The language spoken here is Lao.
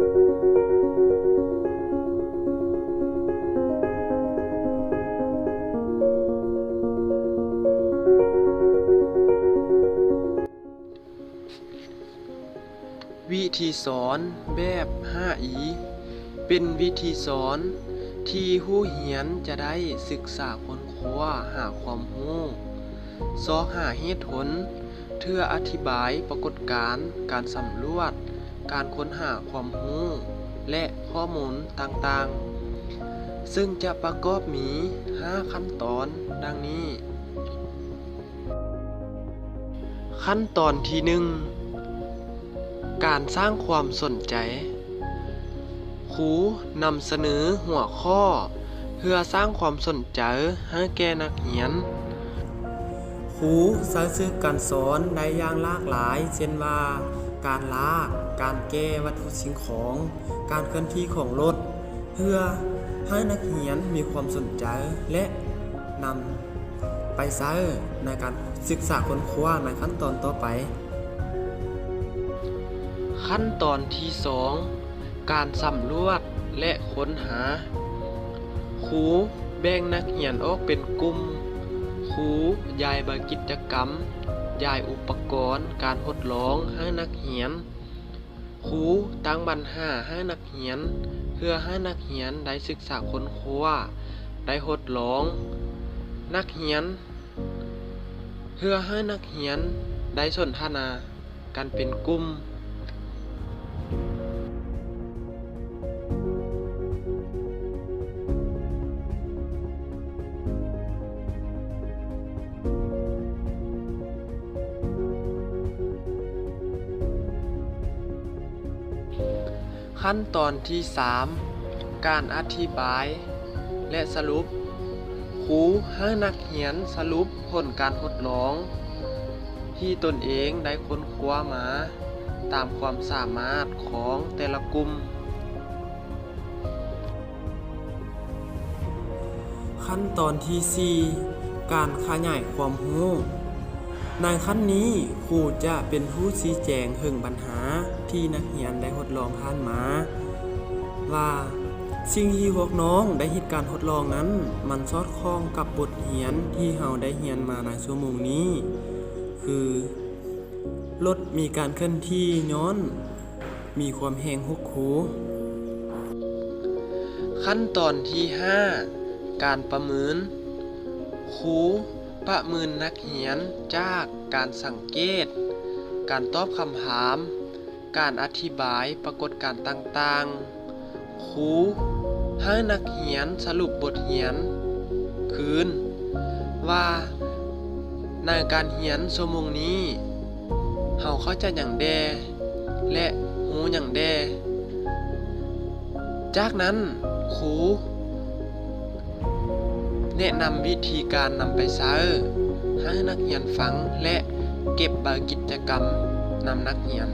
ວິທີສອນແບບຫ້າອີ ເປັນວິທີສອນທີ່ຜູ້ຮຽນຈະໄດ້ສຶກສາຄົ້ນຄວ້າຫາຄວາມຮູ້, ຊອກຫາເຫດຜົນ, ເທື່ອອະທິບາຍປາກົດການ, ການສຳຫຼວດ, ການຄົ້ນຫາຄວາມຮູ້ ແລະ ຂໍ້ມູນຕ່າງໆ, ເຊິ່ງຈະປະກອບມີຫ້າຂັ້ນຕອນດັ່ງນີ້. ຂັ້ນຕອນທີໜຶ່ງ ການສ້າງຄວາມສົນໃຈ. ຄູນຳສະເໜີຫົວຂໍ້ເພື່ອສ້າງຄວາມສົນໃຈໃຫ້ແກ່ນັກຮຽນ. ຄູໃຊ້ສື່ການສອນໄດ້ຢ່າງຫຼາກຫຼາຍ ເຊັ່ນວ່າ ການລາກ, ການແກ່ວັດຖຸສິ່ງຂອງ, ການເຄື່ອນທີ່ຂອງລົດ ເພື່ອໃຫ້ນັກຮຽນມີຄວາມສົນໃຈ ແລະ ນຳໄປໃຊ້ໃນການສຶກສາຄົ້ນຄວ້າໃນຂັ້ນຕອນຕໍ່ໄປ. ຂັ້ນຕອນທີສອງ ການສຳຫຼວດ ແລະ ຄົ້ນຫາ. ຄູແບ່ງນັກຮຽນອອກເປັນກຸ່ມ. ຄູຢາຍໃບກິດຈະກຳ, ຢາຍອຸປະກອນການທົດລອງໃຫ້ນັກຮຽນ. ຄູຕັ້ງບັນຫາໃຫ້ນັກຮຽນ ເພື່ອໃຫ້ນັກຮຽນໄດ້ສຶກສາຄົ້ນຄວ້າ, ໄດ້ທົດລອງ. ນັກຮຽນ ເພື່ອໃຫ້ນັກຮຽນໄດ້ສົນທະນາກັນເປັນກຸ່ມ. ຂັ້ນຕອນທີສາມ ການອະທິບາຍ ແລະ ສະຫຼຸບ. ຄູໃຫ້ນັກຮຽນສະຫຼຸບຜົນການທົດລອງທີ່ຕົນເອງໄດ້ຄົ້ນຄວ້າມາຕາມຄວາມສາມາດຂອງແຕ່ລະກຸ່ມ. ຂັ້ນຕອນທີສີ່ ການຂະຫຍາຍຄວາມຮູ້. ໃນຂັ້ນນີ້, ຄູຈະເປັນຜູ້ຊີ້ແຈງເຖິງບັນຫາທີ່ນັກຮຽນໄດ້ທົດລອງຜ່ານມາ ວ່າສິ່ງທີ່ພວກນ້ອງໄດ້ເຮັດການທົດລອງນັ້ນ ມັນສອດຄ່ອງກັບບົດຮຽນທີ່ເຮົາໄດ້ຮຽນມາໃນຊົ່ວໂມງນີ້ ຄື ລົດມີການເຄື່ອນທີ່ຍ້ອນມີຄວາມແຮງຫົກໂຄ. ຂັ້ນຕອນທີຫ້າ ການປະເມີນ. ຄູປະເມີນນັກຮຽນຈາກການສັງເກດ, ການຕອບຄຳຖາມ, ການອະທິບາຍປາກົດການຕ່າງໆ. ຄູໃຫ້ນັກຮຽນສະຫຼຸບບົດຮຽນຄືນວ່າ ໃນການຮຽນຊົ່ວໂມງນີ້ ເຮົາເຂົ້າໃຈຫຍັງແດ່ ແລະ ຮູ້ຫຍັງແດ່. ຈາກນັ້ນ, ຄູແນະນຳວິທີການນຳໄປໃຊ້ໃຫ້ນັກຮຽນຟັງ ແລະ ເກັບໃບກິດຈະກຳນຳນັກຮຽນ.